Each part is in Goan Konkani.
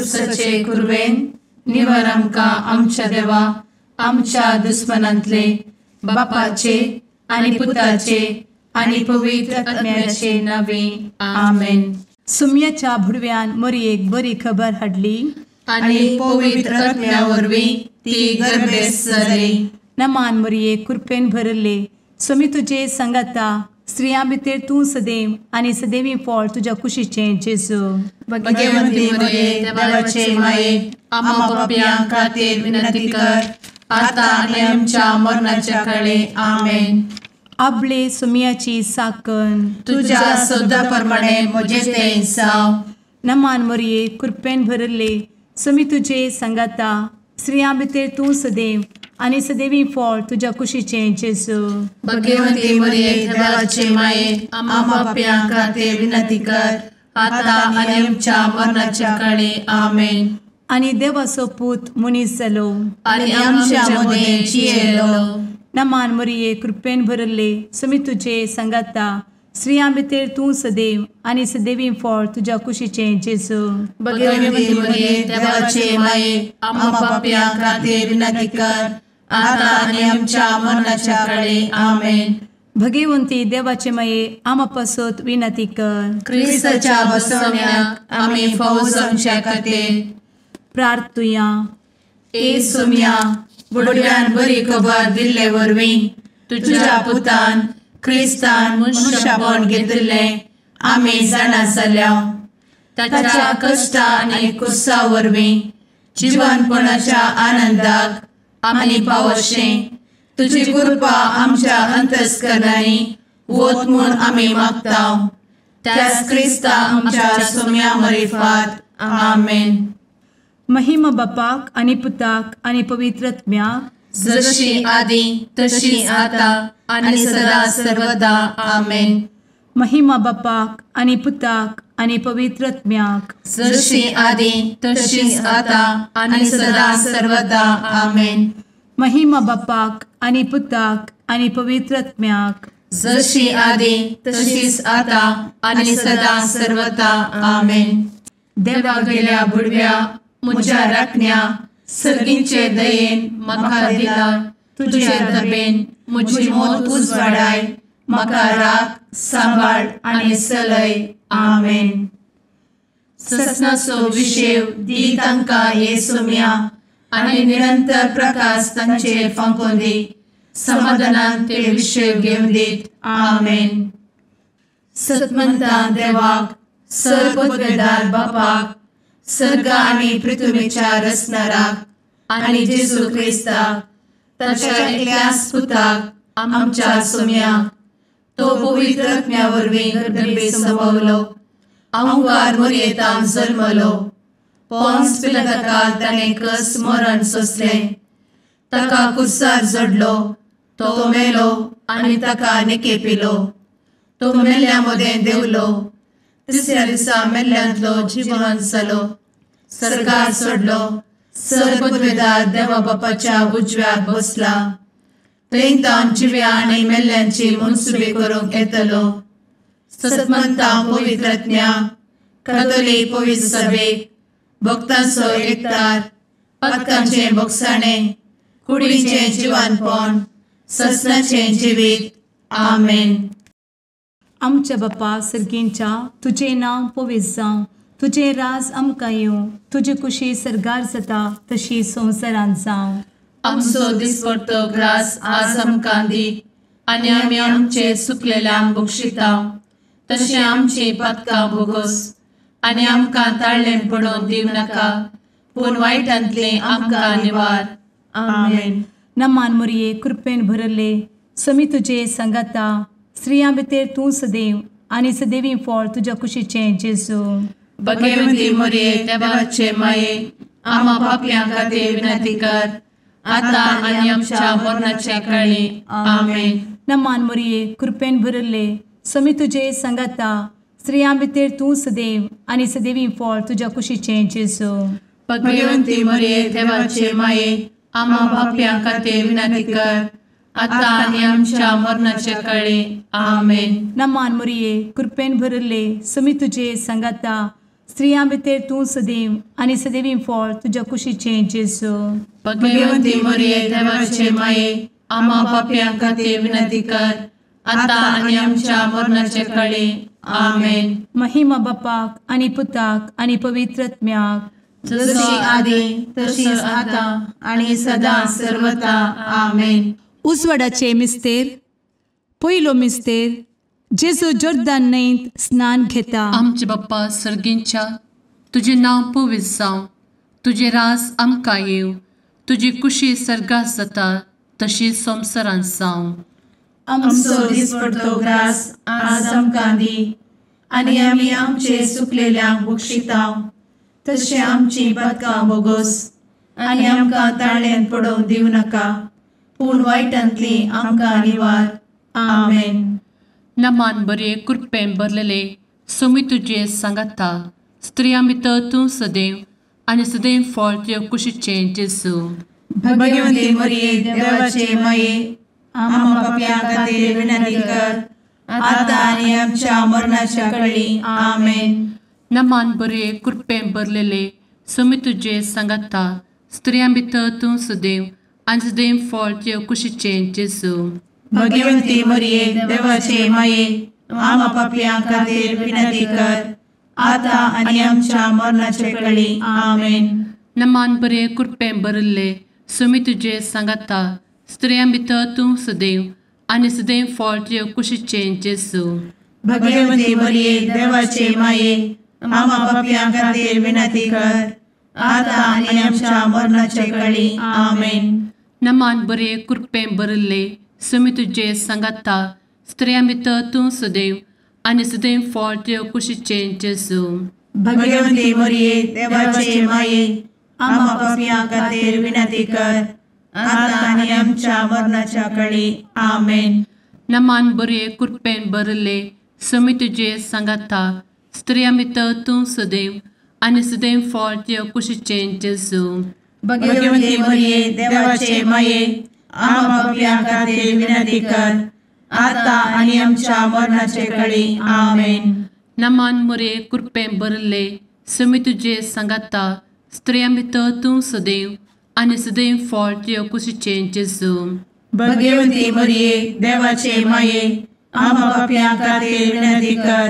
कुसाचे कुरवेन निवर आमकां आमच्या देवा आमच्या दुस्मनांतले बापाचे आनी पुताचे आनी पवित्र आत्म्याचे नावे आमेन. सुम्याच्या भुडव्यान मरियेक बरी खबर हाडली आनी पवित्र आत्म्या वरवीं ती गर्भेस्त जाली. नमान मरिये, कृपेन भरले, स्वामी तुजे संगाता, स्त्रियां भितर तूं सदैव आनी सदैवी फळ तुज्या कुशीचें जेजू. भगवंती मरिये, देवाचे माये, आम्हा पापयां खातीर विनंती कर आता आनी आमच्या मरणाच्या काळे. आमेन. आपले सुम्याची साकन तुझ्या सदा प्रमाणे म्हजे ते जावं. नमान मरिये, कृपेन भरले, स्वामी तुजे संगाता, स्त्रियां भितर तूं सदैव आनी सदैवी फळ तुज्या कुशीचें जेजू. भगवंती मरिये, देवाचे माये, आम्हा पापयां खातीर विनंती कर आता आनी आमच्या मरणाच्या काळे. आमेन. आनी देवाचो पूत मनीस जालो आनी आमच्या मदें जियेलो. नमान मरिये, कृपेन भरले, स्वामी तुजे संगाता, स्त्रियां भितर तूं सदैव आनी सदैवी फळ तुज्या कुशीचें जेजू. भगवंती मरिये, देवाचे माये, आम्हा पापयां खातीर विनंती कर आता आनी आमच्या मरणाच्या काळे. आमेन. भगवंती देवाचे माये, आम्हा पासत विनंती कर. क्रिस्ताच्या बसवण्याक आमी फावो जावच्या खातीर प्रार्थुया. ए सुम्या, बुडव्यान बरी खबर दिल्ले वरवीं तुझ्या पुतान क्रिस्तान मनशापण घेतिल्लें आमी जाणा जाल्या. ताच्या कश्टा आनी कुसा वरवीं जिवनपणाच्या आनंदाक आमी पावशें तुजी कृपा आमच्या अंतस्करणांनी वत म्हूण आमी मागता. त्याच क्रिस्ता आमच्या सुम्या मरिफात. आमेन. महिमा बापाक आनी पुताक आनी पवित्र आत्म्याक, जशी आदी तशी आता आनी सदा सर्वदा. आमेन. महिमा बापाक आनी पुताक आनी पवित्र आत्म्याक, जशी आदी तशी आता आनी सदा सर्वदा. आमेन. महिमा बापाक आनी पुताक आनी पवित्र आत्म्याक, जशी आदी तशीच आता आनी सदा सर्वदा. आमेन. देवा गेल्या बुडव्या म्हज्या राखण्या सर्गींचे दयेन म्हाका दिला तुजे दबेन म्हजी मोत उजवाडाय, म्हाका राख सांबाळ आनी सलय. आमेन. ससनाचो विशेव दी तांकां हे सुम्या आनी निरंतर प्रकाश तांचेर फांकोवन दी, समाधानान ते विशेव घेवन दीत. आमेन. सतमंता देवाक, सर्वपदवेदार बापाक, सर्ग आनी पृथ्वीच्या रचणाराक आनी जेजू क्रिस्ताक ताच्या एकल्याच पुताक आमच्या सुम्याक, तो पवित्र आत्म्या वरवीं गर्भे संभवलो, अहंकार मरयेतान जल्मलो, पोन्स पिलाताकाल ताणें कस मरण सोंसलें, ताका कुर्सार जडलो, तो मेलो आनी ताका निकेपिलो, तो मेल्ल्या मदें देंवलो, तिसऱ्या दिसा मेल्ल्यांतलो जिवन जालो, सर्गार सोडलो, सर्वपदवेदार देवा बापाच्या उजव्याक बसला, थंय तावन जिव्या आनी मेल्ल्यांची मनसुबी करूंक येतलो. सतमंता पवित्र आत्म्या, कातोलीक पवित्र सभेक, भक्तांचो एकतार, पातकांचें भोगसाणें, कुडीचें जिवानपण, ससनाचें जिवीत. आमेन. आमच्या बापा सर्गींच्या, तुजें नांव पवित्र जावं, तुजें राज आमकां येवं, तुजी कुशी सर्गार जाता तशी संवसारांत जावं. आमचो दिसपडतो ग्रास आज आमकां दी आनी आमी आमचे सुकलेल्यांक बक्षिता तशें आमची पातकां भोगोस आनी आमकां ताळ्ळें पडोवन दिवं नाका, पूण वायटांतलें आमकां निवार. आमेन. नमान मरिये, कृपेन भरले, स्वामी तुजे संगाता, स्त्रियां भितर तूं सदैव आनी सदैवी फळ तुज्या कुशीचें जेजू. भगवंती मरिये, देवाचे माये, आम्हा पापयां खातीर विनंती कर आता आनी आमच्या मरणाच्या काळी. आमेन. नमान मरिये, कृपेन भरले, स्वामी तुजे संगाता, स्त्रियां भितर तूं सदैव आनी सदैवी फळ तुज्या कुशीचें जेजू. भगवंती मरिये, देवाचे माये, आम्हा पापयां खातीर विनंती कर आता आनी आमच्या मरणाच्या काळी. आमेन. नमान मरिये, कृपेन भरले, स्वामी तुजे संगाता, स्त्रियां भितर तूं सदैव आनी सदैवी फळ तुज्या कुशीचें जेजू. भगवंती मरिये देवाचे माये, आम्हा पापयां खातीर विनंती कर, आतां आनी आमच्या मरणाचे कळे. आमेन. महिमा बापाक आनी पुताक आनी पवित्र आत्म्याक, जशी आदी तशीच आतां आनी सदां सर्वता. आमेन. उजवाडाचे मिस्तेर. पयलो मिस्तेर, जेजू जोर्दान न्हंयत स्नान घेता. आमचे बाप्पा सर्गींच्या, तुजें नांव पवित्र जावं, तुजें राज आमकां येवं, तुजी कुशी सर्गात जाता तशी संवसारांत जावं. आमचो दिसपडतो ग्रास आज आमकां दी, आनी आमी आमचे सुकलेल्यांक बक्षिता तशें आमची पातकां बोगोस, आनी आमकां ताळ्यांत पडोवंक दिवं नाका, पूण वायटांतली आमकां निवार. आमेन. नमान बरे कृपेन भरलेले, सोमी तुजे सांगाता, स्त्रियां भितर तूं सदैव आनी सदैव फळ तुज्या कुशीचें जेजू. भगवंती मरिये देवाचे माये, आम्हा पापयां खातीर विनंती कर, आतां आनी आमच्या मरणाच्या कळी. आमेन. नमान बरे कृपेन भरलेले, सोमी तुजे सांगाता, स्त्रियां भितर तूं सदैव आनी सदैव फळ तुज्या कुशीचें जेजू. भगवंती मरिये देवाचे माये, आम्हा पापयां खातीर विनंती कर, आतां आनी आमच्या मरणाचे कळी. आमेन. नमान बरे कृपेन भरिल्ले, सोमी तुजे सांगाता, स्त्रियां भितर तूं सदैव आनी सदैव फळ तुज्या कुशीचें जेजू. भगवंती मरिये देवाचे माये, आम्हा पापयां खातीर विनंती कर, आतां आनी आमच्या मरणाचे कळी. आमेन. नमान बरे कृपेन भरिल्ले, सोमी तुजे सांगाता, स्त्रियां भितर तूं सदैव आनी सदैव फळ तुज्या कुशीचें जेजू. भगवंती मरिये देवाचे माये, आम्हा पापयां खातीर विनंती कर, आतां आनी आमच्या मरणाच्या कळी. आमेन. नमान बरे कृपेन भरिल्ले, सोमी तुजे सांगाता, स्त्रियां भितर तूं सदैव आनी सदैव फळ तुज्या कुशीचें जेजू. भगवंती मरिये देवाचे माये, आम्हा पापयां खातीर विनंती कर, आतां आनी आमच्या मरणाचे कळी. आमेन. नमान मरिये कृपेन भरिल्ले, सोमी तुजे सांगाता, स्त्रियां भितर तूं सदैव आनी सदैव फळ तुज्या कुशीचें जेजू. भगवंती मरिये देवाचे माये, आम्हा पापयां खातीर विनंती कर,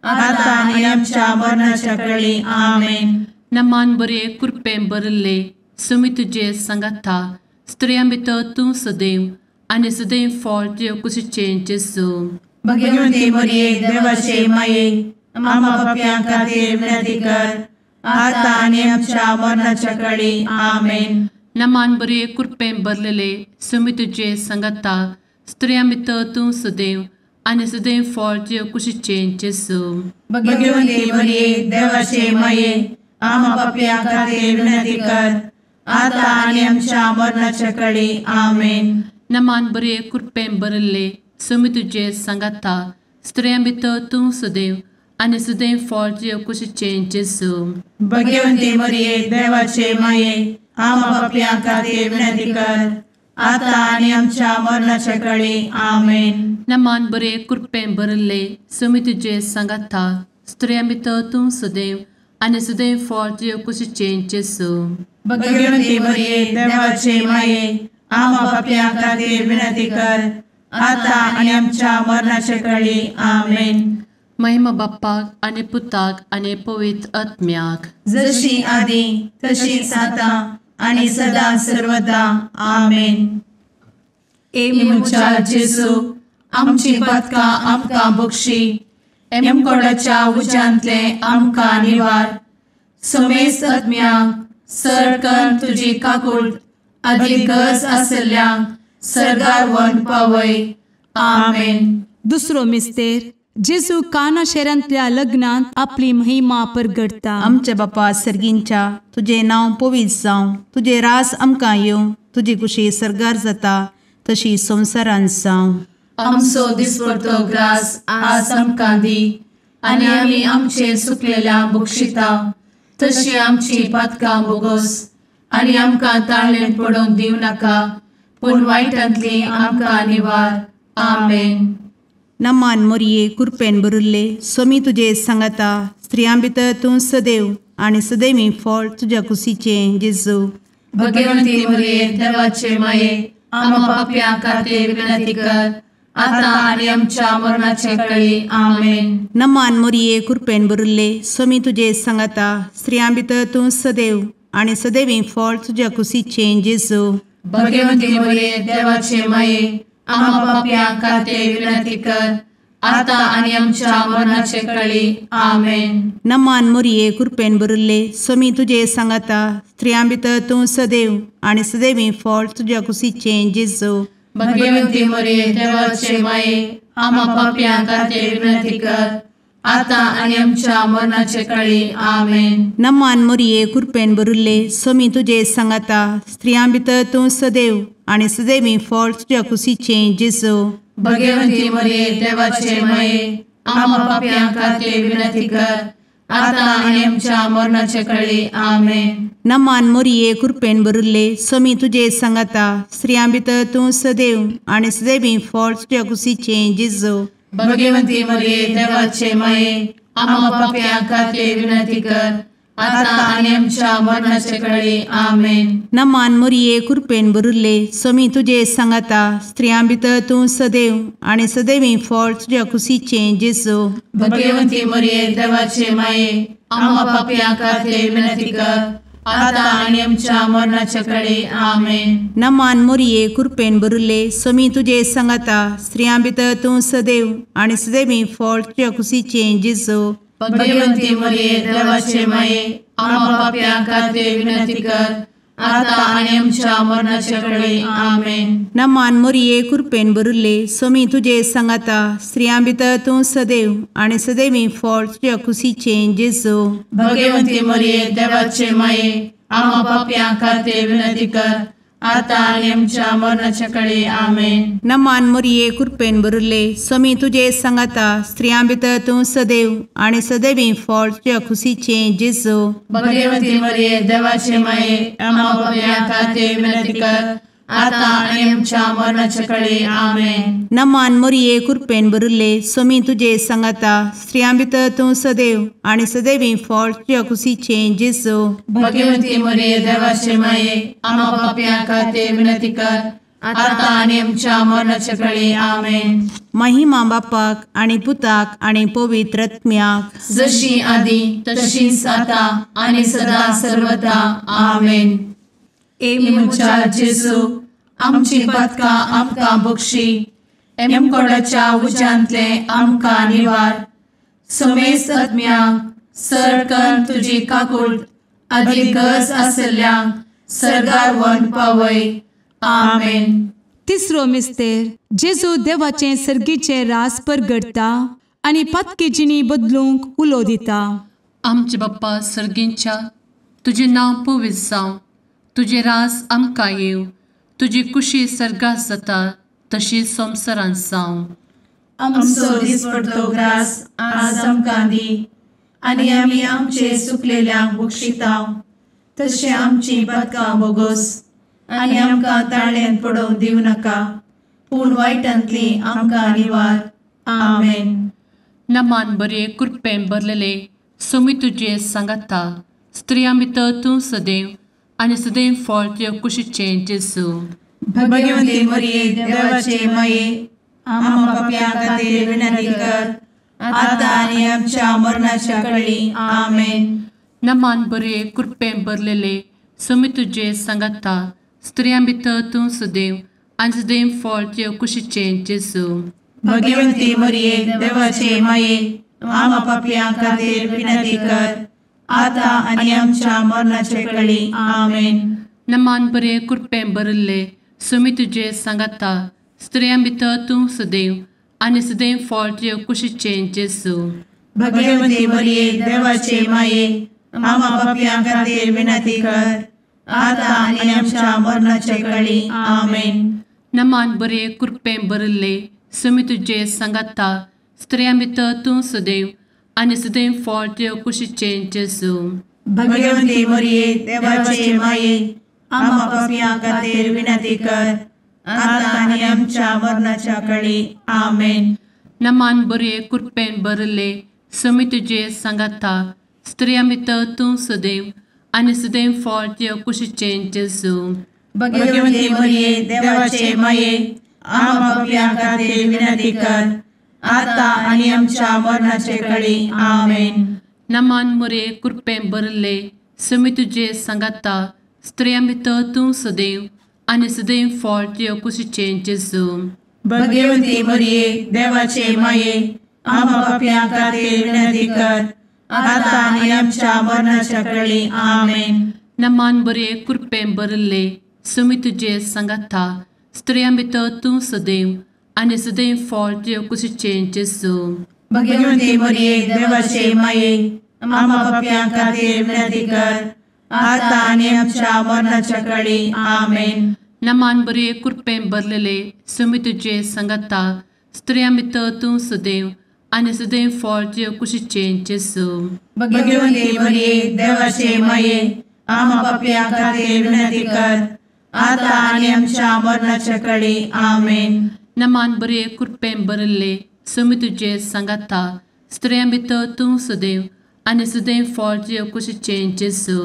आतां आनी आमच्या मरणाच्या कळी. आमेन. नमान बरे कृपेन भरिल्ले, सोमी तुजे सांगाता, स्त्रियां भितर तूं सदैव आनी सदैव फळ तुज्या कुशीचें जेजू. भगवंती मरिये देवाचे माये, आम्हा पापयां खातीर विनंती कर, आतां आनी आमच्या मरणाच्या कळी. आमेन. नमान बरे कृपेन भरलेले, सोमी तुजे सांगाता, स्त्रियां भितर तूं सदैव आनी सदैव फळ तुज्या कुशीचें जेजू. भगवंती मरिये देवाचे माये, आम्हा पापयां खातीर विनंती कर, आतां आनी आमच्या मरणाच्या कळी. आमेन. नमान बरे कृपेन भरिल्ले, सोमी तुजे सांगाता, स्त्रियां भितर तूं सदैव आनी सदैव फळ तुज्या कुशीचें जेजू. भगवंती मरिये देवाचे माये, आम्हा पापयां खातीर विनंती कर, आतां आनी आमच्या मरणाच्या कळी. आमेन. नमान बरे कृपेन भरिल्ले, सोमी तुजे सांगाता, स्त्रियां भितर तूं सदैव आनी सदैव फळ तुज्या कुशीचें जेजू. भगवंती मरिये देवाचे माये, आम्हा पापयां खातीर विनंती कर, आतां आनी आमच्या मरणाच्या कळी. आमेन. महिमा बाप्पाक आनी पुताक आनी पवित्र आत्म्याक, जशी आदी तशीच आतां आनी सदां सर्वदा. आमेन. ए म्हज्या जेजू, आमची पातकां आमकां बक्षी, एमकोडाच्या उज्यांतले आमकां निवार, समेस्त आत्म्यांक सर तुजी काकूट आदी गरज आशिल्ल्यांक सर्गार व्हरून पावय. आमेन. दुसरो मिस्तेर, जेजू काना शहरांतल्या लग्नांत आपली महिमा परगटता. आमच्या बापा सर्गींच्या, तुजें नांव पवित्र जावं, तुजें राज आमकां येवं, तुजी कुशी सर्गार जाता तशी संवसारांत जावं. आमचो दिसपडतो ग्रास आज आमकां दी, आनी आमी आमचे सुकलेल्या बक्षिता तशी आमची पातकां बोगोस, आनी आमकां ताळ्ळें पडोवंक दिवं नाका, पूण वायटांतली आमकां निवार. आमेन. नमान मोरये कृपेन भरिल्ले, स्वामी तुजे सांगाता, स्त्रियां भितर तूं सदैव आनी सदैवी फळ तुज्या कुशीचें जेजू। भगवंती मरिये देवाचे माये आम्हा पाप्यां खातीर विनंती कर आता आनी आमच्या मरणाचे वेळी। आमेन। नमान मरिये कृपेन भरिल्ले स्वामी तुजे सांगाता स्त्रियां भितर तूं सदैव आनी सदैवी फळ तुज्या कुशीचें जेजू। भगवंती मरिये देवाचे माये आम्हा पाप्यां खातीर विनंती कर आता आनी आमच्या मरणाचे वेळी। आमेन। नमान मरिये कृपेन भरिल्ले स्वामी तुजे सांगाता स्त्रियां भितर तूं सदैव आनी सदैवी फळ तुज्या कुशीचें जेजू। भगवंती मरिये देवाचे माये आम्हा पाप्यां खातीर विनंती कर आता आनी आमच्या मरणाचे वेळी। आमेन। नमान मरिये कृपेन भरिल्ले स्वामी तुजे सांगाता स्त्रियां भितर तूं सदैव आनी सदैवी फळ तुज्या कुशीचें जेजू। भगवंती मरिये देवाचे माये आम्हा पाप्यां खातीर विनंती कर आता आनी आमच्या मरणाचे वेळी। आमेन। नमान मरिये कृपेन भरिल्ले स्वामी तुजे सांगाता स्त्रियां भितर तूं सदैव आनी सदैवी फळ तुज्या कुशीचें जेजू। भगवंती मरिये देवाचे माये आम्हा पाप्यां खातीर विनंती कर आता आनी आमच्या मरणाचे वेळी। आमेन। नमान मरिये कृपेन भरिल्ले स्वामी तुजे सांगाता स्त्रियां भितर तूं सदैव आनी सदैवी फळ तुज्या कुशीचें जेजू। भगवंती मरिये देवाचे माये आम्हा पाप्यां खातीर विनंती कर आता आनी आमच्या मरणाचे वेळी। आमेन। नमान मरिये कृपेन भरिल्ले स्वामी तुजे सांगाता स्त्रियां भितर तूं सदैव आनी सदैवी फळ तुज्या कुशीचें जेजू। भगवंती मरिये देवाचे माये आम्हा पाप्यां खातीर विनंती कर आता आनी आमच्या मरणाचे वेळी। आमेन। नमान मरिये कृपेन भरिल्ले स्वामी तुजे सांगाता स्त्रियां भितर तूं सदैव आनी सदैवी फळ तुज्या कुशीचें जेजू। भगवंती मरिये देवाचे माये आम्हा पाप्यां खातीर विनंती कर आता आनी आमच्या मरणाचे वेळी। आमेन। नमान मरिये कृपेन भरिल्ले स्वामी तुजे सांगाता स्त्रियां भितर तूं सदैव आनी सदैवी फळ तुज्या कुशीचें जेजू। भगवंती मरिये देवाचे माये आम्हा पाप्यां खातीर विनंती कर आता आनी आमच्या मरणाचे वेळी। आमेन। नमान मरिये कृपेन भरिल्ले स्वामी तुजे सांगाता स्त्रियां भितर तूं सदैव आनी सदैवी फळ तुज्या कुशीचें जेजू। भगवंती मरिये देवाचे माये आम्हा पाप्यां खातीर विनंती कर आता आनी आमच्या मरणाचे वेळी। आमेन। महिमा बापाक आनी पुताक आनी पवित्र आत्म्याक जशी आदी तशीच आता आनी सदा सर्वदा। आमेन। ए म्हज्या जेजू आमची पातकां आमकां बक्षी एमकोडाच्या उज्यांतले आमकां निवार समेस्त आत्म्यांक सरकन तुजी काकूट आदी गरज आसल्ल्यांक सर्गार व्हरून पावय। आमेन। तिसरो मिस्तेर जेजू देवाचें सर्गीचें रास परगडटा आनी पातकी जिणी बदलूंक उलो दिता। आमचे बाप्पा सर्गींच्या तुजें नांव पवित्र जावं, तुजें रास आमकां येवं, तुजी कुशी सर्गात जाता तशी संवसारांत जावं। आमचो दिसपडतो ग्रास आज आमकां दी आनी आमी आमचे सुकलेल्यांक बक्षिता तशें आमची पातकां बोगोस आनी आमकां ताळ्यान पडोवंक दिवं नाका पूण वायटांतली आमकां निवार। आमेन। नमान बरे कृपेन भरलेले स्वामी तुजे सांगाता स्त्रियां भितर तूं सदैव आनी सदैव फळ तुज्या कुशीचें जेजू। भगवंती मरिये देवाचे माये आम्हा पाप्यां खातीर विनंती कर आता आनी आमच्या मरणाच्या वेळी। आमेन। नमान बरे कृपेन भरलेले स्वामी तुजे सांगाता स्त्रियां भितर तूं सदैव आनी सदैव फळ तुज्या कुशीचें जेजू। भगवंती मरिये देवाचे माये आम्हा पाप्यां खातीर विनंती कर आता आनी आमच्या मरणाचे वेळी। आमेन। नमान बरे कृपेन भरिल्ले स्वामी तुजे सांगाता स्त्रियां भितर तूं सदैव आनी सदैव फळ तुज्या कुशीचें जेजू। भगवंती मरिये देवाचे माये आम्हा पाप्यां खातीर विनंती कर आता आनी आमच्या मरणाचे वेळी। आमेन। नमान बरे कृपेन भरिल्ले स्वामी तुजे सांगाता स्त्रियां भितर तूं सदैव आनी सदैव फळ तुज्या कुशीचें जेजू। भगवंती मरिये देवाचे माये आम्हा पाप्यां खातीर विनंती कर आता आनी आमच्या मरणाच्या वेळी। आमेन। नमान बरे कृपेन भरिल्ले समी तुजे सांगाता स्त्रियां भितर तूं सदैव आनी सदैव फळ तुज्या कुशीचें जेजू। भगवती मरिये देवाचे माये आम्हा पाप्यां खातीर विनंती कर आता आनी आमच्या मरणाचे कळी। आमेन। नमान मोरये कृपेन भरिल्ले समी तुजे सांगाता स्त्रियां भितर तूं सदैव आनी सदैव फळ तुज्या कुशीचें जेजू। भगवती मरिये देवाचे माये आम्हा पाप्यां खातीर विनंती कर आता आनी आमच्या मरणाच्या कळी। आमेन। नमान बरे कृपेन भरिल्ले समी तुजे सांगाता स्त्रियां भितर तूं सदैव आनी सदैव फळ तुज्या कुशीचें जेजू। भगवती मरिये देवाचे माये आम्हा पाप्यां खातीर विनंती कर आता आनी आमच्या मरणाच्या कळी। आमेन। नमान बरे कृपेन भरिल्ले समी तुजे सांगाता स्त्रियां भितर तूं सदैव आनी सदैव फळ तुज्या कुशीचें जेजू। भगवती मरिये देवाचे माये आम्हा पाप्यां खातीर विनंती कर आता आनी आमच्या मरणाच्या कळी। आमेन। नमान बरे कृपेन भरिल्ले समी तुजे सांगाता स्त्रियां भितर तूं सदैव आनी सदैव फळ तुज्या कुशीचें जेजू।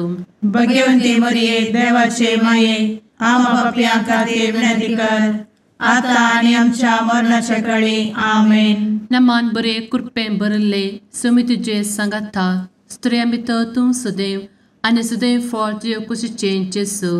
भगवती मरिये देवाचे माये आम्हा पाप्यां खातीर विनंती कर आता आनी आमच्या मरणाच्या कळी। आमेन। नमान बरे कृपेन भरिल्ले समी तुजे सांगाता स्त्रियां भितर तूं सदैव आनी सदैव फळ तुज्या कुशीचें जेजू।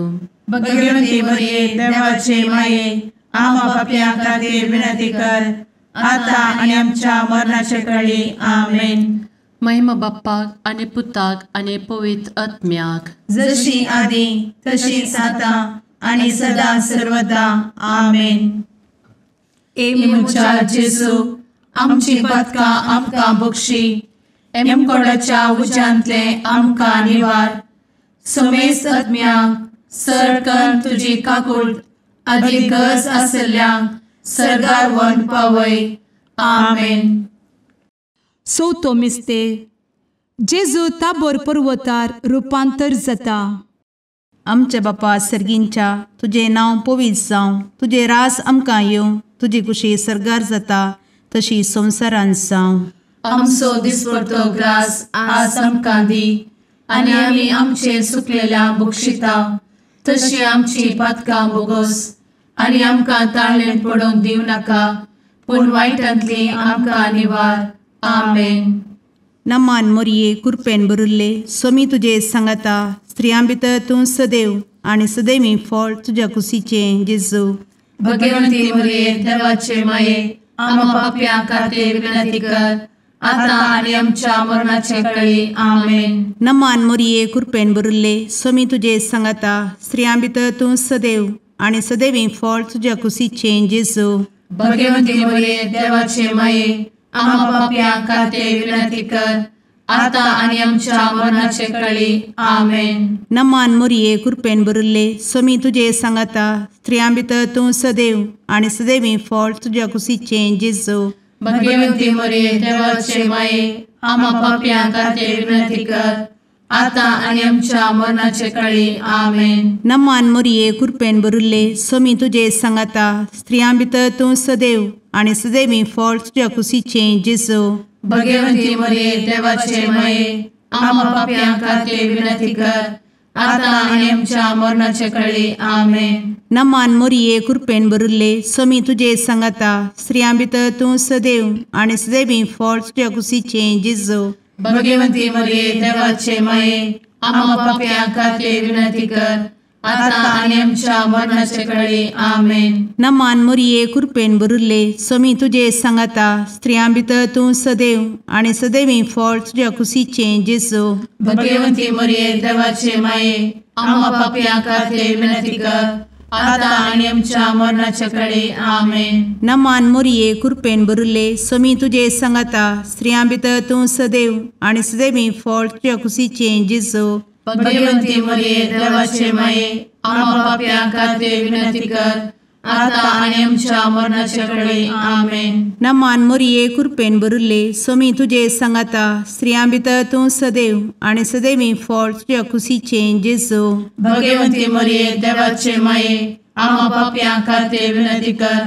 भगवती मरिये देवाचे माये आम्हा पाप्यां खातीर विनंती कर आता आनी आमच्या मरणाच्या कळी। आमेन। महिमा बाप्पाक आनी पुताक आनी पवित्र आत्म्याक जशी आदी तशीच आता आनी सदा सर्वदा। आमेन। ए म्हज्या जेजू आमची पातकां आमकां बक्षी एमकोडाच्या उज्यांतले आमकां निवार समेस्त आत्म्यांक सरकन तुजी काकूट आदी गरज आसल्ल्यांक सर्गार व्हरून पावय। आमेन। चवथो मिस्तेर जेजू ताबोर पर्वतार रुपांतर जाता। आमच्या बापा सर्गींच्या तुजें नांव पवित्र जावं, तुजें राज आमकां येवं, तुजी कुशी सर्गार जाता तशी संवसारांत जावं। आमचो दिसपडतो ग्रास आज आमकां दी आनी आमी आमचे सुकलेल्या बक्षिता तशी आमची पातकां बोगस आनी आमकां ताळेन पडोवंक दिवं नाका पूण वायटांतली आमकां निवार। आमेन। नमान मोरये कृपेन भरिल्ले स्वामी तुजे सांगाता स्त्रियां भितर तूं सदैव आनी सदैवी फळ तुज्या कुशीचें जेजू। भगवंती मोरये देवाचे माये आम्हा पाप्यां खातीर विनंती कर आता आनी आमच्या मरणाचे कळी। आमेन। नमान मोरये कृपेन भरिल्ले स्वामी तुजे सांगाता स्त्रियां भितर तूं सदैव आनी सदैवी फळ तुज्या कुशीचें जेजू। भगवंती मोरये देवाचे माये आम्हा पाप्यां खातीर विनंती कर आता आनी आमच्या मरणाचे कळी। आमेन। नमान मोरये कृपेन भरिल्ले स्वामी तुजे सांगाता स्त्रियां भितर तूं सदैव आनी सदैवी फळ तुज्या कुशीचें जेजू। भगवंती मोरये देवाचे माये आम्हा पाप्यां खातीर विनंती कर आता आनी आमच्या मरणाचे कळी। आमेन। नमान मोरये कृपेन भरिल्ले स्वामी तुजे सांगाता स्त्रियां भितर तूं सदैव आनी सदैवी फळ तुज्या कुशीचें जेजू। भगवंती मोरये देवाचे माये आम्हा पाप्यां खातीर विनंती कर आता आनी आमच्या मरणाचे कळी। आमेन। नमान मोरये कृपेन भरिल्ले स्वामी तुजे सांगाता स्त्रियां भितर तूं सदैव आनी सदैवी फळ तुज्या कुशीचें जेजू। भगवंती मोरये देवाचे माये आम्हा पाप्यां खातीर विनंती कर आता आनी आमच्या मरणाचे कळी। आमेन। नमान मोरये कृपेन भरिल्ले स्वामी तुजे सांगाता स्त्रियां भितर तूं सदैव आनी सदैवी फळ तुज्या कुशीचें जेजू। भगवंती मोरये देवाचे माये आम्हा पाप्यां खातीर विनंती कर आता आनी आमच्या मरणाचे कळी। आमेन। नमान मोरये कृपेन भरिल्ले स्वामी तुजे सांगाता स्त्रियां भितर तूं सदैव आनी सदैवी फळ तुज्या कुशीचें जेजू। भगवंती मोरये देवाचे माये आम्हा पाप्यां खातीर विनंती कर आता आनी आमच्या मरणाचे कळी। आमेन। नमान मोरये कृपेन भरिल्ले स्वामी तुजे सांगाता स्त्रियां भितर तूं सदैव आनी सदैवी फळ तुज्या कुशीचें जेजू। भगवंती मोरये देवाचे माये आम्हा पाप्यां खातीर विनंती कर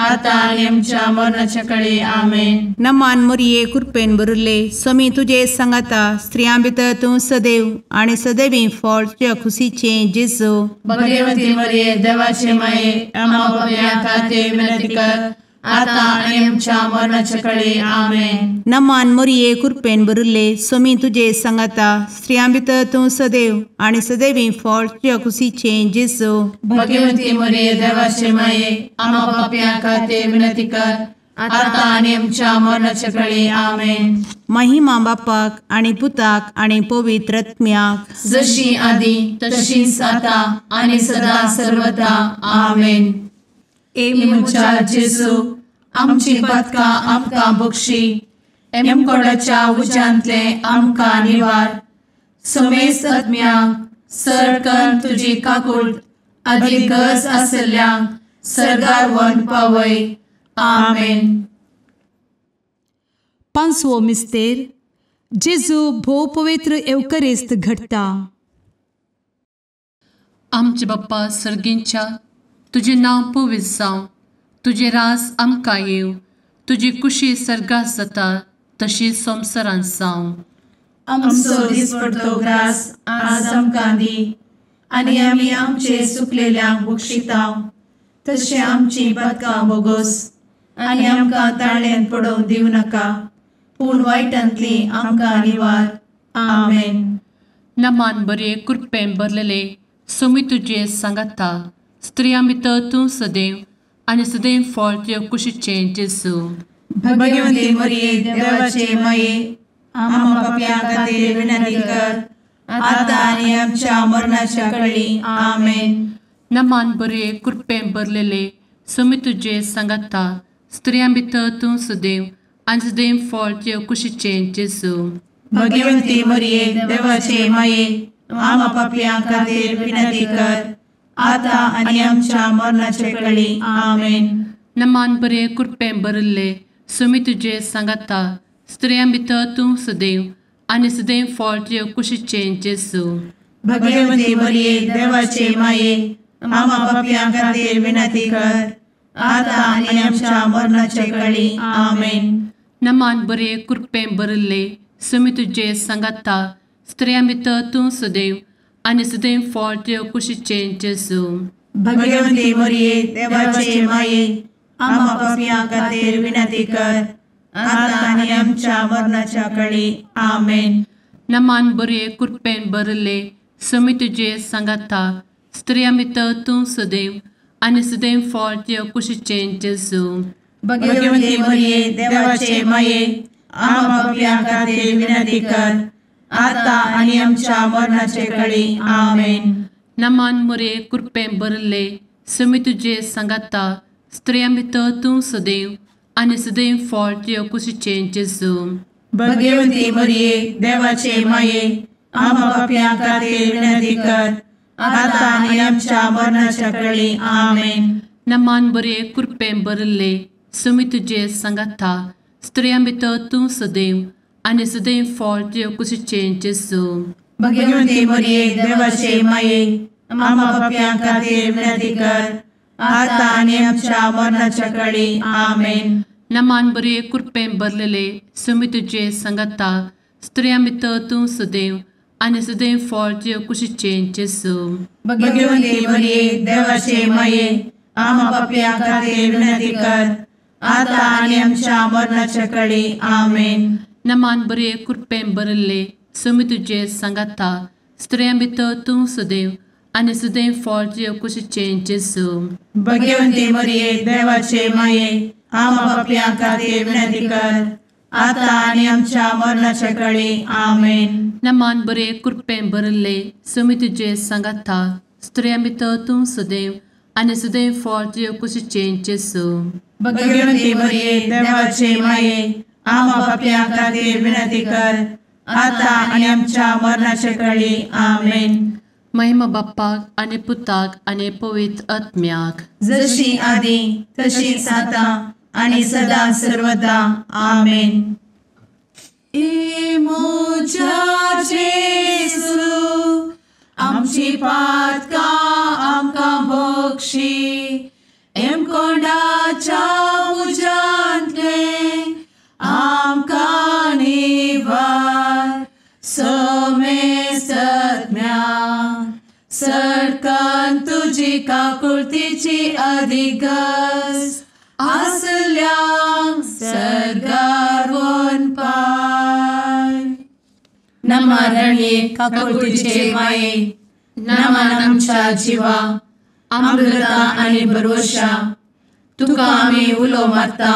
आतां आनी आमच्या मरणाच्या कडे आमेन. नमान मोरये कृपेन भरिल्ले स्वामी तुजे सांगाता स्त्रियां भितर तूं सदैव आनी सदैवी फळ तुज्या खुशीचें जेजू. भगवती मरिये देवाचे माये आम्हा पाप्यां खातीर विनंती कर आतां आनी आमच्या मरणाच्या कडे आमेन. नमान मोरये कृपेन भरिल्ले स्वामी तुजे सांगाता स्त्रियां भितर तूं सदैव आनी सदैवी फळ तुज्या खुशीचें जेजू. भगवती मरिये देवाचे माये आम्हा पाप्यां खातीर विनंती कर आतां आनी आमच्या मरणाच्या कडे आमेन. महिमा बापाक आनी पुताक आनी पवित्र आत्म्याक जशी आदी तशीच आतां आनी सदा सर्वदा आमेन. ए म्हज्या जेजू आमची पातकां आमकां बक्षी एमकोडाच्या उज्यांतले आमकां निवार समेस्त आत्म्यांक सरकन तुजी काकूट आदी गरज आसल्ल्यांक सरगार वन पावय आमेन. पांचवो मिस्तेर जेजू भोव पवित्र एवकरिस्त घडटा. आमचे बाप्पा सर्गींच्या तुजें नांव पवित्र जावं, तुजें राज आमकां येवं, तुजी कुशी सर्गात जाता तशी संवसारांत जावं. आमचो दिसपडतो ग्रास आज आमकां दी आनी आमी आमचे सुकलेल्यांक बक्षितांव तशें आमची पातकां बोगोस आनी आमकां ताळ्यांत पडोवंक दिवं नाका पूण वायटांतली आमकां निवार आमेन. नमान बरे कृपेन भरलेले स्वामी तुजे सांगाता स्त्रियां भितर तूं सदैव आनी सदैव फळ तुज्या कुशीचें जेजू. भगवती मरिये देवाचे माये आम्हा पाप्यां खातीर विनंती कर आतां आनी आमच्या मरणाच्या कडे आमेन. नमान बरे कृपेन भरलेले स्वामी तुजे सांगाता स्त्रियां भितर तूं सदैव आनी सदैव फळ तुज्या कुशीचें जेजू. भगवती मरिये देवाचे माये आम्हा पाप्यां खातीर विनंती कर आतां आनी आमच्या मरणाचे कडे आमेन. नमान बरे कृपेन भरिल्ले स्वामी तुजे सांगाता स्त्रियां भितर तूं सदैव आनी सदैव फळ तुज्या कुशीचें जेजू. भगवती मरिये देवाचे माये आम्हा पाप्यां खातीर विनंती कर आतां आनी आमच्या मरणाचे कडे आमेन. नमान बरे कृपेन भरिल्ले स्वामी तुजे सांगाता स्त्रियां भितर तूं सदैव आनी सदैव फळ तुज्या कुशीचें जेजू. भगवती मरिये देवाचे माये आम्हा पाप्यां खातीर विनंती कर आतां आनी आमच्या मरणाच्या कडे आमेन. नमान बरे कृपेन भरिल्ले स्वामी तुजे सांगाता स्त्रियां भितर तूं सदैव आनी सदैव फळ तुज्या कुशीचें जेजू. भगवती मरिये देवाचे माये आम्हा पाप्यां खातीर विनंती कर आतां आनी आमच्या मरणाचे कडे आमेन. नमान मरिये कृपेन भरिल्ले स्वामी तुजे सांगाता स्त्रियां भितर तूं सदैव आनी सदैव फळ तुज्या कुशीचें जेजू. भगवती मरिये देवाचे माये आम्हा पाप्यां खातीर विनंती कर आतां आनी आमच्या मरणाच्या कडे आमेन. नमान बरे कृपेन भरिल्ले स्वामी तुजे सांगाता स्त्रियां भितर तूं सदैव आनी सदैव फळ तुज्या कुशीचें जेजू. भगवती मरिये देवाचे माये आम्हा पाप्यां खातीर विनंती कर आतां आनी आमच्या मरणाच्या कडे आमेन. नमान बरे कृपेन भरलेले स्वामी तुजे सांगाता स्त्रियां भितर तूं सदैव आनी सदैव फळ तुज्या कुशीचें जेजू. भगवती मरिये देवाचे माये आम्हा पाप्यां खातीर विनंती कर आतां आनी आमच्या मरणाच्या कडे आमेन. नमान बरे कृपेन भरिल्ले स्वामी तुजे सांगाता स्त्रियां भितर तूं सदैव आनी सदैव फळ तुज्या कुशीचें जेजू. भगवती मरिये देवाचे माये आम्हा पाप्यां खातीर विनंती कर आतां आनी आमच्या मरणाच्या कडे आमेन. नमान बरे कृपेन भरिल्ले स्वामी तुजे सांगाता स्त्रियां भितर तूं सदैव आनी सदैव फळ तुज्या कुशीचें जेजू. भगवती मरिये देवाचे माये आम्हा पाप्यां खातीर विनंती कर आतां आनी आमच्या मरणाच्या कडे आमेन. महिमा बाप्पाक आनी पुताक आनी पवित्र आत्म्याक जशी आदी तशीच आतां आनी सदा सर्वदा आमेन. ए म्हज्या जेजू आमची पातकां आमकां बक्षी एमकोंडाच्या इगर्ज आसल्यांक सर्गार वनपाय. नमा रणये काकुळतीचे माये, नमन आमच्या जिवा, अमृता आनी भरवशा, तुका आमी उलो मारता,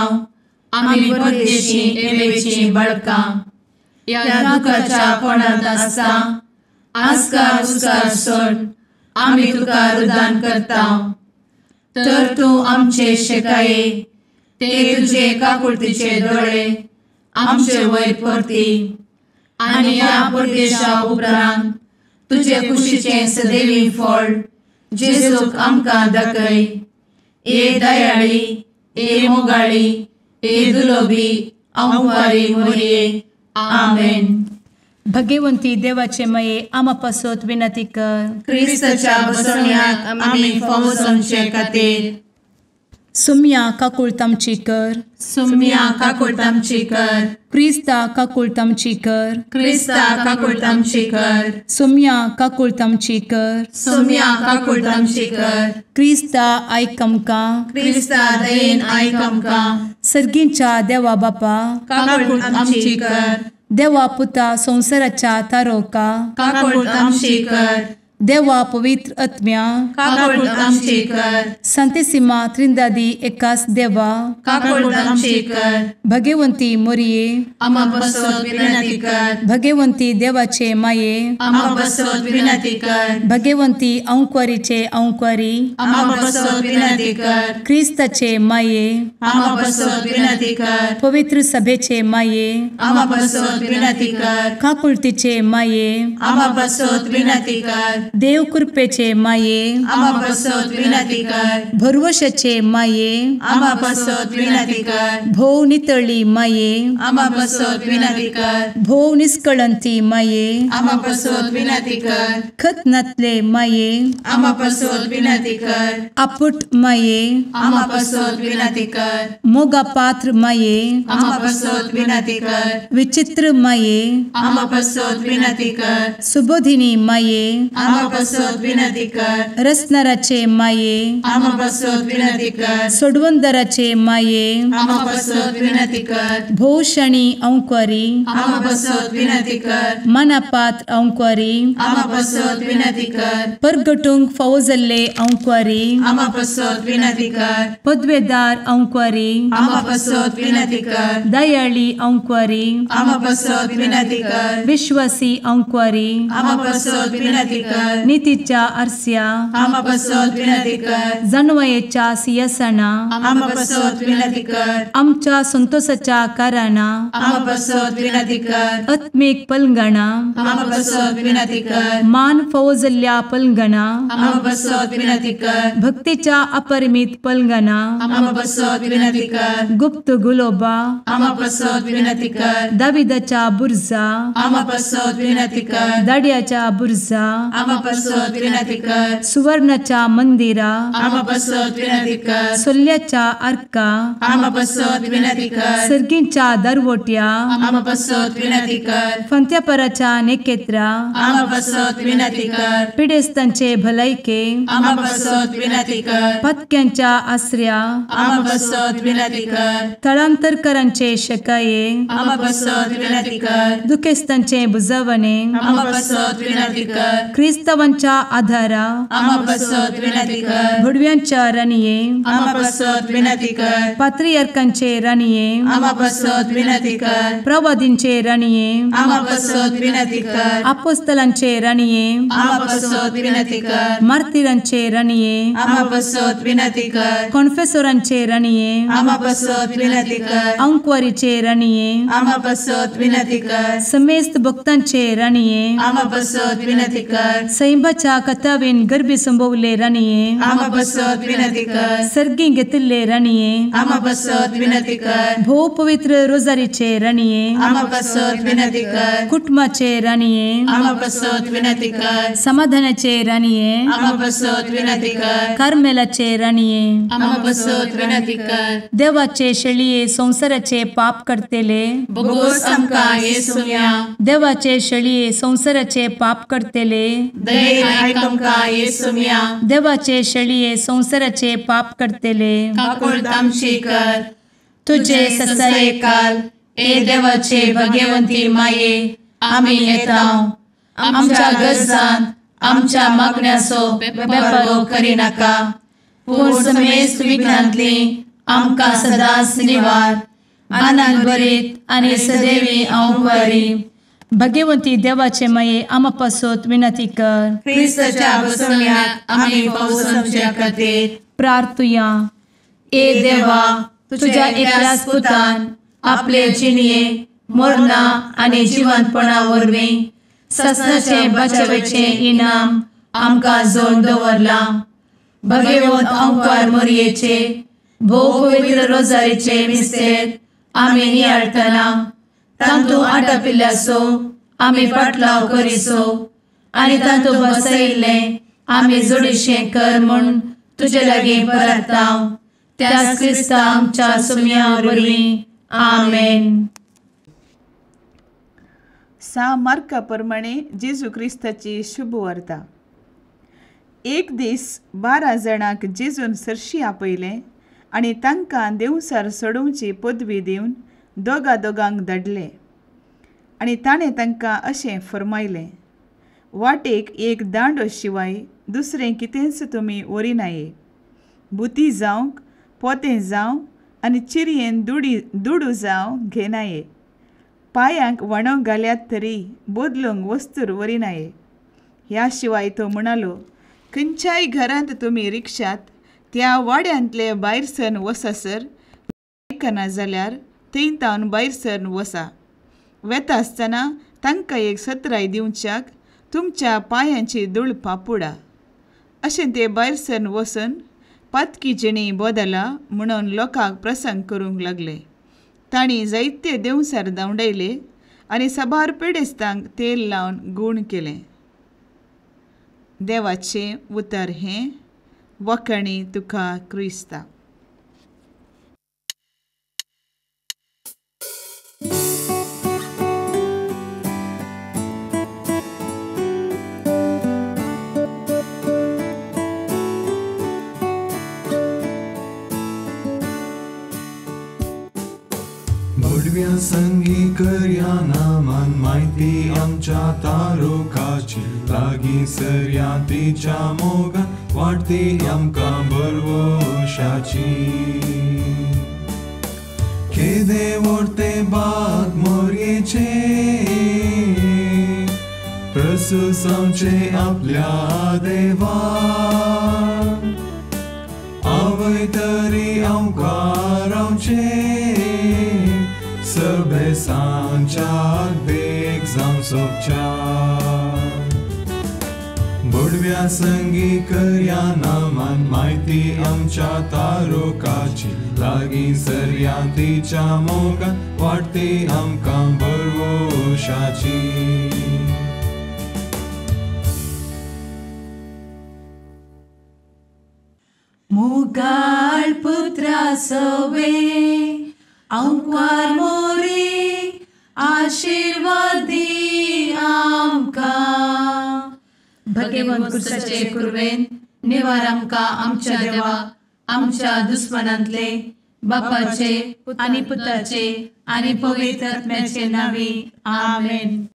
आमी परदेशी एवेची बाळकां, ह्या दुखाच्या कोणांत आसता आस्कार उस्कार सोड आमी तुका रुदान करता. तर तूं आमचे शेकाये ते तुजे काकुळतीचे दोळे आमचे वयर परती आनी ह्या परदेशा उपरांत तुजे कुशीचें सदैवी फळ जेजूक आमकां दाखय. ए दयाळी, ए मोगाळी, ए दुलोबी अंवारी मोरये. आमेन. भगवंती देवाचे मये आमा पासत विनंती कर. क्रिस्ताच्या बसवण्याक आमी फावो जावचे खातीर. सुम्या काकुळट आमची कर. सुम्या काकुळट आमची कर. क्रिस्ता काकुळट आमची कर. क्रिस्ता काकुळट आमची कर. सुम्या काकुळट आमची कर. सुम्या काकुळट आमची कर. क्रिस्ता आयक आमकां. क्रिस्ता दयेन आयक आमकां. सर्गींच्या देवा बापा काकुळट आमची कर. देवा पुता संवसाराच्या तारोका काकुळट आमची कर. देवा पवित्र आत्म्या काकुळट आमची कर. संतेसिमा त्रिंदादी एकास देवा काकुळट आमची कर. भगवंती मोरये आमा पासत विनंती कर. भगवंती देवाचे माये आमा पासत विनंती कर. भगवंती अंकुरीचे अंकुरी आमा पासत विनंती कर. क्रिस्ताचे माये आमा पासत विनंती कर. पवित्र सभेचे माये आमा पासत विनंती कर. काकुळतीचे माये आमा पासत विनंती कर. देव कृपेचे माये आमा पासत विनंती कर. भरवशाचे माये आमा पासत विनंती कर. भोव नितळी माये आमा पासत विनंती कर. भोव निष्कळंती माये आमा पासत विनंती कर. खत नातले माये आमा पासत विनंती कर. आपुट माये आमा पासत विनंती कर. मोगा पात्र माये आमा पासत विनंती कर. विचित्र माये आमा पासत विनंती कर. सुबोधिनी माये आमा पासत विनंती कर. रसनाराचे माये आमा पासत विनंती कर. सोडवंदराचे माये आमा पासत विनंती कर. भोवशणी अंकुरी आमा पासत विनंती कर. मनापात्र अंकुरी आमा पासत विनंती कर. परगटूंक फावो जाल्ले अंकुरी आमा पासत विनंती कर. पदवेदार अंकुरी आमा पासत विनंती कर. दयाळी अंकुरी आमा पासत विनंती कर. विश्वासी अंकुरी आमा पासत विनंती कर. नितीच्या आरस्या आमा पासत विनंती कर. जानवयेच्या सिंहासना आमा पासत विनंती कर. आमच्या संतोषाच्या कारणा आमा पासत विनंती कर. आत्मीक पलंगणा आमा पासत विनंती कर. मान फावो जाल्ल्या पलंगणा आमा पासत विनंती कर. भक्तीच्या अपरिमित पलंगणा आमा पासत विनंती कर. गुप्त गुलोबा आमा पासत विनंती कर. दाविदाच्या बुर्जा आमा पासत विनंती कर. दाड्याच्या बुर्जा आमा पासत विनंती कर. सुवर्णाच्या मंदिरा आमा पासत विनंती कर. सोल्ल्याच्या आर्का आमा पासत विनंती कर. सर्गींच्या दरवट्या आमा पासत विनंती कर. फंत्यापराच्या नेकेत्रा आमा पासत विनंती कर. पिडेस्तांचे भलायके आमा पासत विनंती कर. पत्क्यांच्या आसऱ्या आमा पासत विनंती कर. थळांतरकरांचे शकाये आमा पासत विनंती कर. दुखेस्तांचे बुजवणे आमा पासत विनंती कर. क्रिस्तावांच्या आधारा आमा पासत विनंती कर. भुडव्यांच्या राणये आमा पासत विनंती कर. पात्रियार्कांचे राणये आमा पासत विनंती कर. प्रवादींचे राणये आमा पासत विनंती कर. आपोस्तलांचे राणये आमा पासत विनंती कर. मार्तिरांचे राणये आमा पासत विनंती कर. कॉन्फेसोरांचे राणये आमा पासत विनंती कर. अंकुवारीचे राणये आमा पासत विनंती कर. समेस्त भक्तांचे राणये आमा पासत विनंती कर. सैंबाच्या कथावेन गर्भी संभवले राणये आमा पासत विनंती कर. सर्गी घेतिल्ले राणये आमा पासत विनंती कर. भोव पवित्र रोजारीचे राणये आमा पासत विनंती कर. कुटुंबाचे राणये आमा पासत विनंती कर. समाधानाचे राणये आमा पासत विनंती कर. कार्मेलाचे राणये आमा पासत विनंती कर. देवाचे शेळये संवसाराचे पाप करतेले बोगोस आमकां येसुम्या देवाचे शेळये संवसाराचे पाप करतेले दयेन आयक आमकां येसुम्या। देवाचे शेळये संवसाराचे पाप करतले काकुळट आमची कर। तुजे ससायेकाल ए देवाचे भगवंती माये आमी येता आमच्या गरजान आमच्या मागण्याचो बेपर्वो करिनाका पूण समेस्त विघ्नांतली आमकां सदांच निवार। आनंद भरीत आनी सदैवी अंवकारी भगवंती देवाचे माये आमा पासत विनंती कर। क्रिस्ताच्या बसवण्याक आमी पावसाच्या खातीर प्रार्थुया। ए देवा तुझ्या एकल्याच पुतान आपले जिणये मरणा आनी जिवंतपणा वरवीं ससनाचे बचावेचे इनाम आमकां जोडून दवरलां। भगवंत अंकार मोरयेचे भोव पवित्र रोजारीचे मिस्तेर आमी नियाळटना तांतू आटापिल्ल्याचो आमी पाटलाव करिसो आनी तांतू बसयिल्लें आमी जोडीशें कर म्हूण तुजे लागीं परता त्याच क्रिस्ता आमच्या सुम्या वरवीं आमेन। सा मार्का प्रमाणे जेजू क्रिस्ताची शुभवार्ता। एक दीस 12 जाणांक जेजून सरशी आपयले आनी तांकां देवसार सोडोवची पदवी दिवन दोगा दोगांक धाडले आनी ताणें तांकां अशें फर्मायलें, वाटेक एक दांडो शिवाय दुसरें कितेंच तुमी व्हरिनाये। बुती जावंक पोतें जावं आनी चिरयेन दुडू जावं घेनाये। पांयांक व्हाणो घाल्यात तरी बदलूंक वस्तूर व्हरिनाये। ह्या शिवाय तो म्हणालो, खंयच्याय घरांत तुमी रिक्षात त्या वाड्यांतले भायर सरन वसासर आयकना जाल्यार थंय तावन भायर सरन वसा। वेता आसतना तांकां एक सत्राय दिवच्याक तुमच्या पांयांची धूळ पापुडा। अशें ते भायर सरन वचून पातकी जिणी बदला म्हणून लोकांक प्रसंग करूंक लागले। तांणी जायते देंवसार धांवडायले आनी साबार पिडेस्तांक तेल लावन गूण केलें। देवाचें उतर हें वखणी तुका क्रिस्ता। भडव्या संगी करया नामान माहिती आमच्या तारुकाची लागीं सरया तिच्या मोगान वाडती आमकां बरवशाची। केदे व्हडते बाग मोरयेचे प्रसुसांवचे आपल्या देवा आवय तरी आमकां रावचे सभेसांच्या देख जावं सोबच्या। भडव्या संगी करया नामान माहिती आमच्या तारुकाची लागीं सरया तिच्या मोगान वाडती आमकां बरवशाची। मुगाळ पुत्रा सवे अंकार मोरी आशीर्वादी आमकां। भगवंत क्रिस्ताचे कुर्वेन निवार आमकां आमच्या देवा आमच्या दुस्मनांतले बापाचे आनी पुताचे आनी पवित्र आत्म्याचे नांवी आमेन।